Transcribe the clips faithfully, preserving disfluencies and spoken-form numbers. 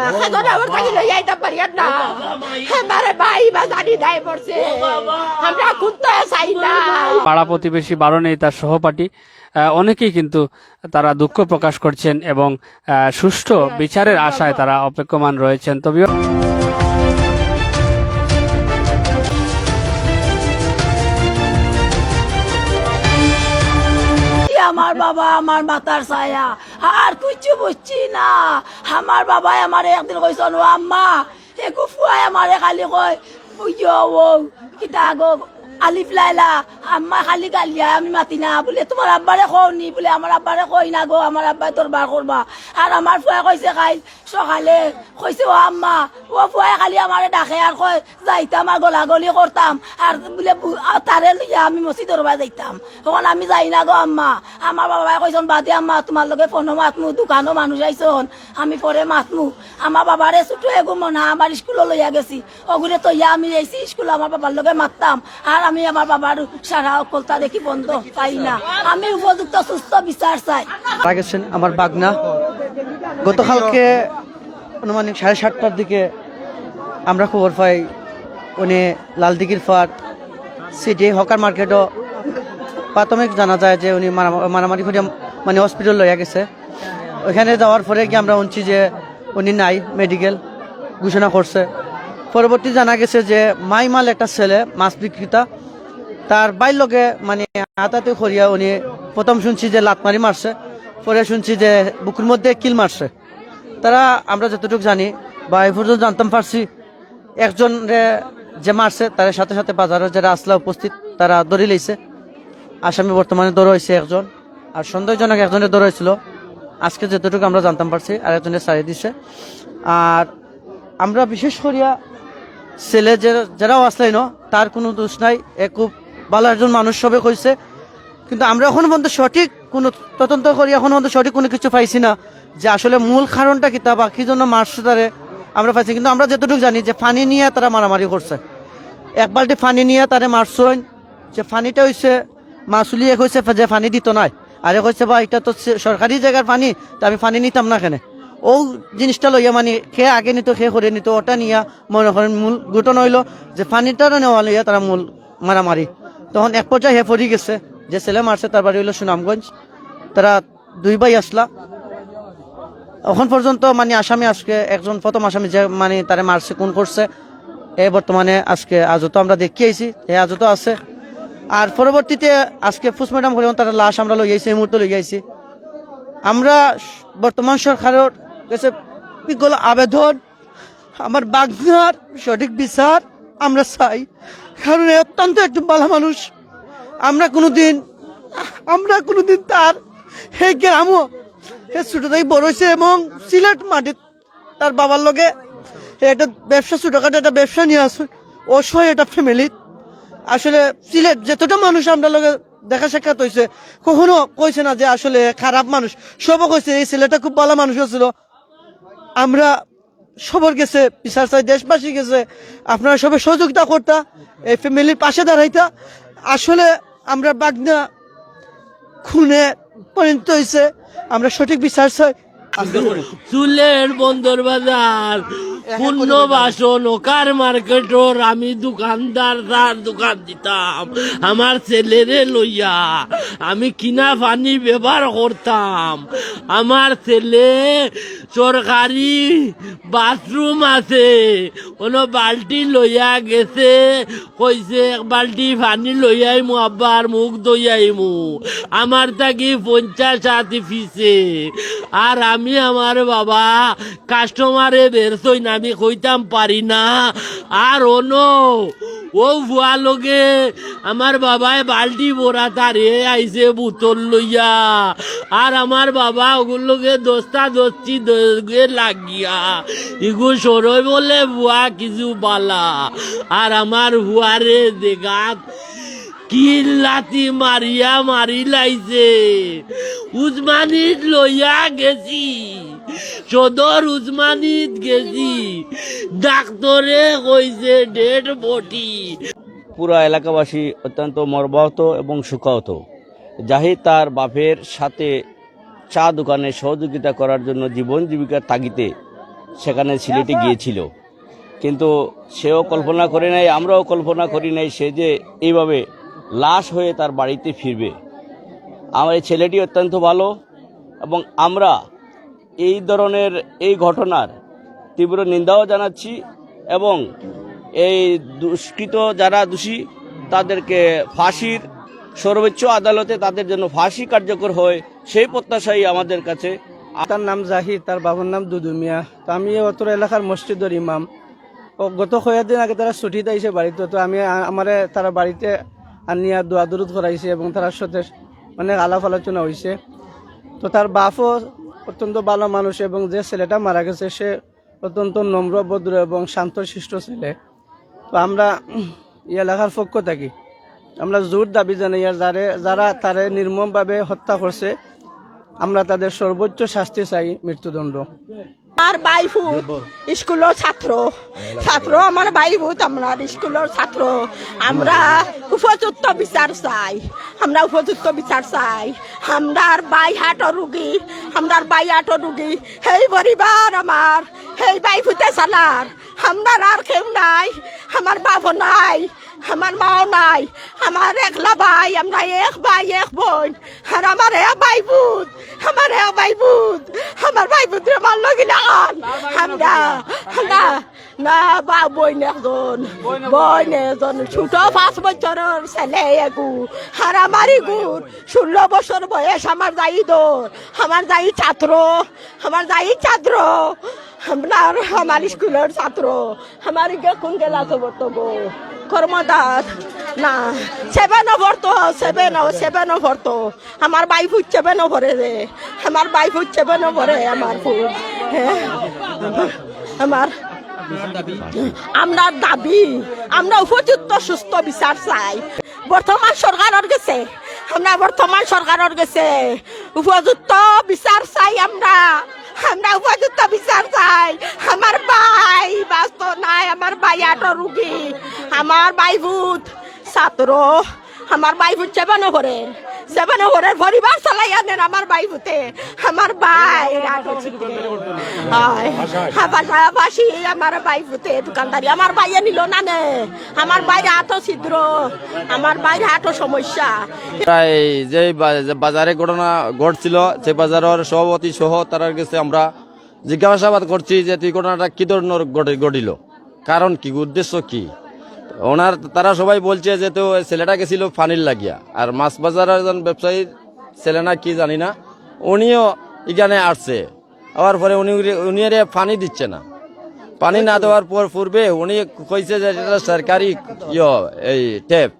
এখন আমার ভাই লইয়া আইতাম পারিয়ার না। আমারে ভাই বা জানি দায় পড়ছে। আমরা কুত্তা চাই না। পাড়া প্রতিবেশী বারো নেই তার সহপাঠী, আহ, অনেকেই কিন্তু তারা দুঃখ প্রকাশ করছেন এবং, আহ, সুষ্ঠু বিচারের আশায় তারা অপেক্ষমান রয়েছেন। তো বিভাগ আমার বাবা আমার মাথার ছায়া, আর কিচ্ছু বুঝছি না। আমার বাবায় আমারে একদিন কইছন, "ও আম্মা, এগু ফুয়ায় আমারে খালি কয়, ইয়ো, ও, কিতা গো, আলিফ লাইলা, আম্মা খালি গালিয়া, আমি মাতি না।" বুলে, "তুমার আব্বারে কও নি?" বুলে, "আমার আব্বারে কই না গো, আমার আব্বায় দরবার করবা।" আর আমার ফুয়ায় কইছে কাইল সকালে, কইছে, "ও আম্মা, ও ফুয়ায় খালি আমারে ডাকে আর কয়, যাইতাম আর গলাগলি করতাম, আর বুলে বু-, আর তারে লইয়া আমি মসজিদর বায় যাইতাম। অখন আমি যাই না গো আম্মা।" আমার বাবায় কইছন, "বাদে আম্মা, তুমার লগে ফোনো মাতমু, দোকানো মানুষ আইছন, আমি পরে মাতমু।" আমার বাবারে ছুটো এগু মনা আমার স্কুলো লইয়া গেছি। অগুরে থইয়া আমি আইছি স্কুলো আমার বাবার লগে মাততাম। আর আমি আমার বাবার সারা অকলতা দেখি বন্ধ পাই না। আমি উপযুক্ত সুস্থ বিচার চাই। মারা গেছেন আমার বাগনা। গতকালকে আনুমানিক সাড়ে সাতটার দিকে আমরা খবর পাই উনি লালদিঘির পাড় সিটি হকার মার্কেটো প্রাথমিক জানা যায় যে উনি মারা-, মারামারি করিয়া মানে হসপিটাল লইয়া গেছে। ওইখানে যাওয়ার পরে গিয়া আমরা হুনছি যে উনি নাই, মেডিকেল ঘোষণা করছে। পরবর্তী জানা গেছে যে মাইমাল একটা ছেলে মাছ বিক্রেতা, তার ভাইর লগে মানে হাতাহাতি করিয়া উনি প্রথম শুনছি যে লাত মারি মারছে, পরে শুনছি যে বুকুর মধ্যে কিল মারছে। তারা আমরা যতটুকু জানি বা এই পর্যন্ত জানতাম পারছি একজনরে যে মারছে তার সাথে সাথে বাজারো যারা আসলা উপস্থিত তারা ধরি লইছে। আসামি বর্তমানে ধরা হইছে একজন, আর সন্দেহজনক একজনরে ধরা হইছিল। আজকে যতটুকু আমরা জানতাম পারছি আর একজনরে ছাড়ি দিছে। আর আমরা বিশেষ করিয়া ছেলে যে, যারাও আসলাইন তার কোনো দোষ নাই, এ খুব ভালো একজন মানুষ সবে কইছে। কিন্তু আমরা এখন পর্যন্ত সঠিক কোনো তদন্ত করি এখন পর্যন্ত সঠিক কোনো কিছু পাইছি না যে আসলে মূল কারণটা কিতা বা কি জন্য মারছে তারে আমরা পাইছি। কিন্তু আমরা যতটুকু জানি যে পানি নিয়া তারা মারামারি করছে, এক বালতি পানি নিয়া তারে মারছইন। যে পানিটা হইছে মাসুলি এক হইছে যে পানি দিত নায়, আরে কইছে বা এটা তো সে-, সরকারি জায়গার পানি, তো আমি পানি নিতাম না কেনে। ও জিনিসটা লইয়া মানে কে আগে নিত কে করে নিত ওটা নিয়া মনে করেন মূল ঘটনা হইলো যে পানিটা নেওয়া লইয়া তারা মূল মারামারি। তখন এক পর্যায়ে হে পড়ি গেছে, যে ছেলে মারছে তার বাড়ি হইলো সুনামগঞ্জ। তারা দুই ভাই আসলা। এখন পর্যন্ত মানে আসামি আজকে একজন প্রথম আসামি যে মানে তারে মারছে, খুন করছে, এ বর্তমানে আজকে আজও তো আমরা দেখি আইছি, এ আজও তো আছে। আর পরবর্তীতে আজকে পোস্টমর্টম করে তার লাশ আমরা লই আইছি, এই মুহূর্তে লই আইছি। আমরা বর্তমান সরকারের কাছে বিকল আবেদন, আমার বাগনার সঠিক বিচার আমরা চাই, কারণ এ অত্যন্ত একজন ভালো মানুষ। আমরা কোনোদিন, আমরা কোনোদিন তার এই গ্রামও, হে ছোট থেকে বড় হয়েছে এবং সিলেট মাটিত তার বাবার লগে হে একটা ব্যবসা, ছোটখাটো একটা ব্যবসা নিয়ে আসে, অসহায় একটা ফ্যামিলি। আসলে সিলেট যতটা মানুষ আমরা লগে দেখা সাক্ষাৎ হয়েছে, কখনো কইছে না যে আসলে খারাপ মানুষ, সবও কইছে এই ছেলেটা খুব ভালো মানুষ ছিল। আমরা সবার গেছে বিচার চাই, দেশবাসীর গেছে আপনারা সবাই সহযোগিতা করতা, এই ফ্যামিলির পাশে দাঁড়াইতা। আসলে আমরা বাগনা খুনে পরিণত হয়েছে, আমরা সঠিক বিচার চাই। সিলেট বন্দর বাজার, পুনর্বাসন, হকার মার্কেটর আমি দোকানদার, তার দোকান দিতাম। আমার ছেলেরে লইয়া আমি কিনা পানি ব্যবহার করতাম। আমার ছেলে সরকারি বাথরুম আছে, অনো বালটি লইয়া গেছে, কইছে, "এক বালটি পানি লইয়া আইমু, আব্বার মুখ ধইয়া আইমু।" আমার থাকি পঞ্চাশ হাত পিছে। আর আমি আমার বাবা কাস্টমারে বেরছইন, আমি কইতাম পারি না। আর অনো ও ফুয়া লগে আমার বাবায় বালটি ভরা তারে আইছে বোতল লইয়া। আর আমার বাবা ওগুর লগে দস্তা দস্তি দগে লাগিয়া ইগু সরই বলে ফুয়া কিছু বালা। আর আমার ফুয়ারে দেখাত কি লাথি মারিয়া মারি লাইছে। উসমানিত লইয়া গেছি, সদর উসমানিত গেছি, ডাক্তরে কইছে ডেড বডি। পুরা এলাকাবাসী অত্যন্ত মর্মাহত এবং শোকাহত। জাহিদ তার বাপের সাথে চা দোকানে সহযোগিতা করার জন্য জীবন জীবিকার তাগিদে সেখানে সিলেটে গিয়েছিল, কিন্তু সেও কল্পনা করে নাই, আমরাও কল্পনা করি নাই সে যে এইভাবে লাশ হয়ে তার বাড়িতে ফিরবে। আমার এই ছেলেটি অত্যন্ত ভালো এবং আমরা এই ধরনের এই ঘটনার তীব্র নিন্দাও জানাচ্ছি এবং এই দুষ্কৃত যারা দোষী তাদেরকে ফাঁসির, সর্বোচ্চ আদালতে তাদের জন্য ফাঁসি কার্যকর হয়, সেই প্রত্যাশাই আমাদের কাছে। তার নাম জাহিদ, তার বাবার নাম দুদু মিয়া। তো আমি এই অত্র এলাকার মসজিদর ইমাম। ও গত কয়েকদিন আগে তারা ছুটিত আইছে বাড়িত, তো আমি আ- আমারে তারা বাড়িতে আনিয়া দোয়া দুরুদ করাইছে এবং তারার সাথে অনেক আলাপ আলোচনা হইছে। তো তার বাপও অত্যন্ত ভালো মানুষ এবং যে ছেলেটা মারা গেছে সে অত্যন্ত নম্র, ভদ্র এবং শান্তশিষ্ট ছেলে। তো আমরা এই এলাকার পক্ষ থাকি আমরা জোর দাবি জানাই, আর যারে যারা তারে নির্মমভাবে হত্যা করছে, আমরা তাদের সর্বোচ্চ শাস্তি চাই, মৃত্যুদণ্ড। আমার বাইফুত স্কুলর ছাত্র, ছাত্র আমার বাইফুত, আমার স্কুলর ছাত্র। আমরা উপযুক্ত বিচার চাই, আমরা উপযুক্ত বিচার চাই। আমরার বাই হার্টর রুগী, আমরার বাই হার্টর রুগী। হেই পরিবার আমার, হেই বাইফুতে চালার, আমরার আর কেউ নাই, আমার বাপও নাই, আমার মাও নাই, আমার একলা ভাই, আমরা এক ভাই এক বোন। আর আমার এক বাইফুত, আমার এক বাইফুত, আমার বাইফুতরে মারলো কিলা খান। আমরা, না, না, বা বইন একজন, বইন একজন, ছোট পাঁচ বছরর ছেলে এগু, আর আমার ইগুর ষোলো বছর বয়স, আমার জাইদর, আমার জাইদ ছাত্র, আমার জাইদ ছাত্র, আপনার আমার স্কুলর ছাত্র, আমার ইগে কোন ক্লাসো পড়তো গো? কর্মদার না, সেভেনও পড়তো, সেভেনও, সেভেনও পড়তো। আমার বাইফুত সেভেনও পড়ে রে, আমার বাইফুত সেভেনও পড়ে, আমার ফুত। হ্যাঁ? আমার, আমরা দাবি, আমরা উপযুক্ত সুস্থ বিচার চাই। বর্তমান সরকারর গেছে, আমরা বর্তমান সরকারর গেছে উপযুক্ত বিচার চাই আমরা, আমরা উপযুক্ত বিচার চাই। আমার ভাই বাঁচতো নাই, আমার ভাই হার্টর রুগী, আমার বাইফুত ছাত্র, আমার বাইফুত সেভেনও পড়ে, সেভেনও পড়ে, পরিবার চালাই আনেন আমার বাইফুতে। আমার ভাই হার্টর রুগী। হয়। হ্যাঁ, পাশাপাশি আমার বাইফুতে দোকানদারি, আমার ভাইয়ে নিল না নে, আমার ভাইর হার্টও ছিদ্র, আমার ভাইর হার্টও সমস্যা। প্রায় যে বা- যে বাজারে ঘটনা ঘটছিল, সে বাজারের সভাপতি সহ তারার গেছে আমরা জিজ্ঞাসাবাদ করছি যে এই ঘটনাটা কি ধরনের ঘটে- ঘটিল, কারণ কি, উদ্দেশ্য কি। ওনার, তারা সবাই বলছে যে তো ছেলেটা গেছিল পানির লাগিয়া, আর মাছ বাজারের একজন ব্যবসায়ীর ছেলে না কি জানি না, উনিও এখানে আসছে, আওয়ার পরে উনি উনি এরে পানি দিচ্ছে না। পানি না দেওয়ার পর পূর্বে উনি কইছে যে এটা সরকারি ইয়ে, এই ট্যাপ,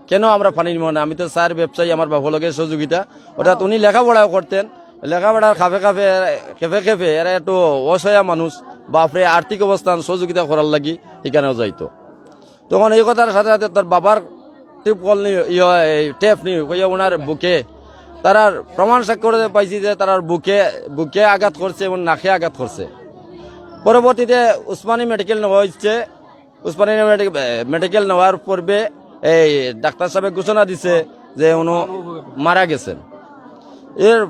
কেন আমরা পানি নিব না? আমি তো স্যার ব্যবসায়ী, আমার বাপর লগে সহযোগিতা। অর্থাৎ উনি লেখাপড়াও করতেন, লেখাপড়ার খাপে খাপে, খেপে খেপে এরা একটু অসহায় মানুষ, বাপরে আর্থিক অবস্থান সহযোগিতা করার লাগি এখানেও যাইতো। তখন এই কথার সাথে সাথে তার বাবার টিউবকল নিয়ে, ইয়ে, এই ট্যাপ নিয়ে কইয়া ওনার বুকে, তারার প্রমাণ সাক্ষ্য করে পাইছি যে তারার বুকে, বুকে আঘাত করছে এবং নাকে আঘাত করছে। পরবর্তীতে উসমানী মেডিকেল নেওয়া হচ্ছে। উসমানী মেডিকেল, মেডিকেল নেওয়ার পূর্বে এই ডাক্তার সাহেব ঘোষণা দিছে যে উনি মারা গেছেন। এর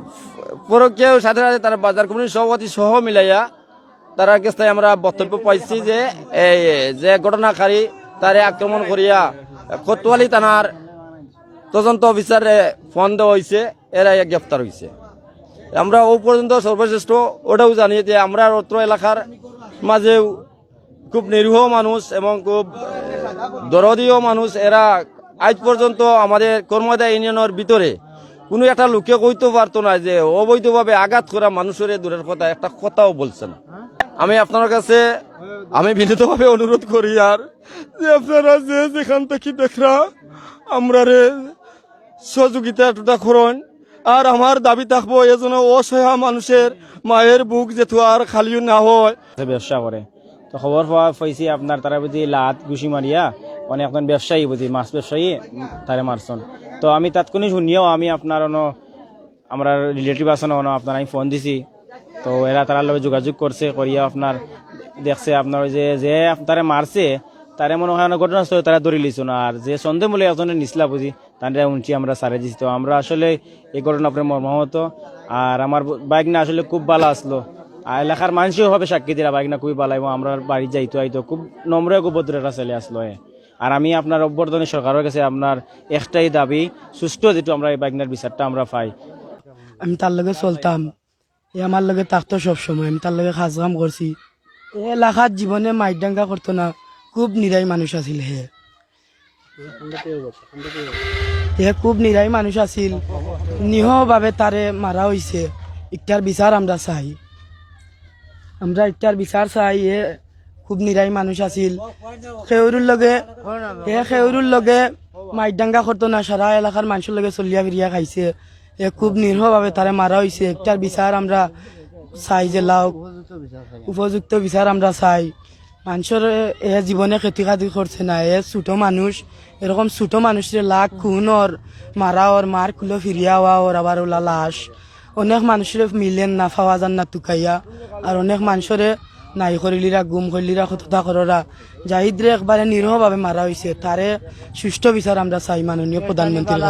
পরকীয় সাথে সাথে তারা বাজার কমিটির সভাপতি সহ মিলাইয়া তারার কাছ থেকে আমরা বক্তব্য পাইছি যে এই যে ঘটনাকারী তারে আক্রমণ করিয়া কোতোয়ালি থানার তদন্ত অফিসারে ফোন দেওয়া হয়েছে, এরা গ্রেফতার হয়েছে। আমরা ও পর্যন্ত সর্বশ্রেষ্ঠ ওটাও জানি যে আমরা অত্র এলাকার মাঝেও খুব নিরীহ মানুষ এবং খুব দরদীয় মানুষ, এরা আজ পর্যন্ত আমাদের কর্মদা ইউনিয়নের ভিতরে কোনো একটা লোকে কইতে পারতো না যে অবৈধভাবে আঘাত করা মানুষের দূরের কথা, একটা কথাও বলছে না। আমি আপনার কাছে আমি বিনীতভাবে অনুরোধ করি আর যে আপনারা যে যেখান থেকে দেখরা আমরারে সহযোগিতা টুটা করুন। আর আমার দাবি থাকবো এজন্য অসহায় মানুষের মায়ের বুক যেহেতু আর খালিও না হয়। ব্যবসা করে। তো খবর পাওয়া পাইছি আপনার তারা বুঝি লাত ঘুষি মারিয়া মানে একজন ব্যবসায়ী বুঝি মাছ ব্যবসায়ী উম, তারে মারছন। তো আমি তাৎক্ষণিক শুনিয়াও আমি আপনার অনো আমরা রিলেটিভ আছেন অনো আপনার আমি ফোন দিছি। তো এরা তারার লগে যোগাযোগ করছে করিয়া আপনার দেখছে আপনার ওই যে যে আপ- তারে মারছে তারে মনে হয় অনো ঘটনাস্থলে তারা ধরে লিছন আর যে সন্দেহমূলক একজনের নিচলা বুঝি তানরে উনছি আমরা সারে দিছি। তো আমরা আসলে এই ঘটনা পরে মর্মাহত। আর আমার ব- বাইক না আসলে খুব ভালো আসলো। আর এলাকার মানুষও হবে সাক্ষী দিরা, বাইগনা খুবই বালা এবং আমরার বাড়ি যাইতো আইতো খুব নম্র এক ভদ্র একটা ছেলে আসলো। আর আমি আপনার অভ্যর্থনা সরকারের কাছে আপনার একটাই দাবি, সুষ্ঠু যেটু আমরা এই বাইগনার বিচারটা আমরা পাই। আমি তার লগে চলতাম, এ আমার লগে থাকতো সব সময়, আমি তার লগে কাজ কাম করছি। এ এলাকার জীবনে মাইর দাঙ্গা করতো না, খুব নিরাই মানুষ আছিল হে। হে খুব নিরাই মানুষ আছিল, নিরীহভাবে তারে মারা অইছে। ইটার বিচার আমরা চাই, আমরা ইটার বিচার চাই। হে খুব নিরাই মানুষ আছিল, খেউরুর লগে, হে খেউরুর লগে মাইর দাঙ্গা করতো না, সারা এলাকার মানুষর লগে চলিয়া ফিরিয়া খাইছে। হে খুব নিরীহভাবে তারে মারা অইছে। ইটার বিচার আমরা চাই যে লাউক, উপযুক্ত বিচার আমরা চাই। মানুষর এ জীবনে ক্ষতি খাতি করছে না, এ ছোট মানুষ, এরকম ছোট মানুষরে লাখ খুন অর, মারা অর, মার কুলো ফিরিয়া আওয়া অর, আবার ওলা লাশ। অনেক মানুষরে মিলের না, পাওয়া যার না তুকাইয়া, আর অনেক মানুষরে নাই করিলিরা, গুম করিলিরা, কততা কররা। জাহিদরে একবারে নিরীহভাবে মারা অইছে, তারে সুষ্ঠু বিচার আমরা চাই মাননীয় প্রধানমন্ত্রীর কাছে।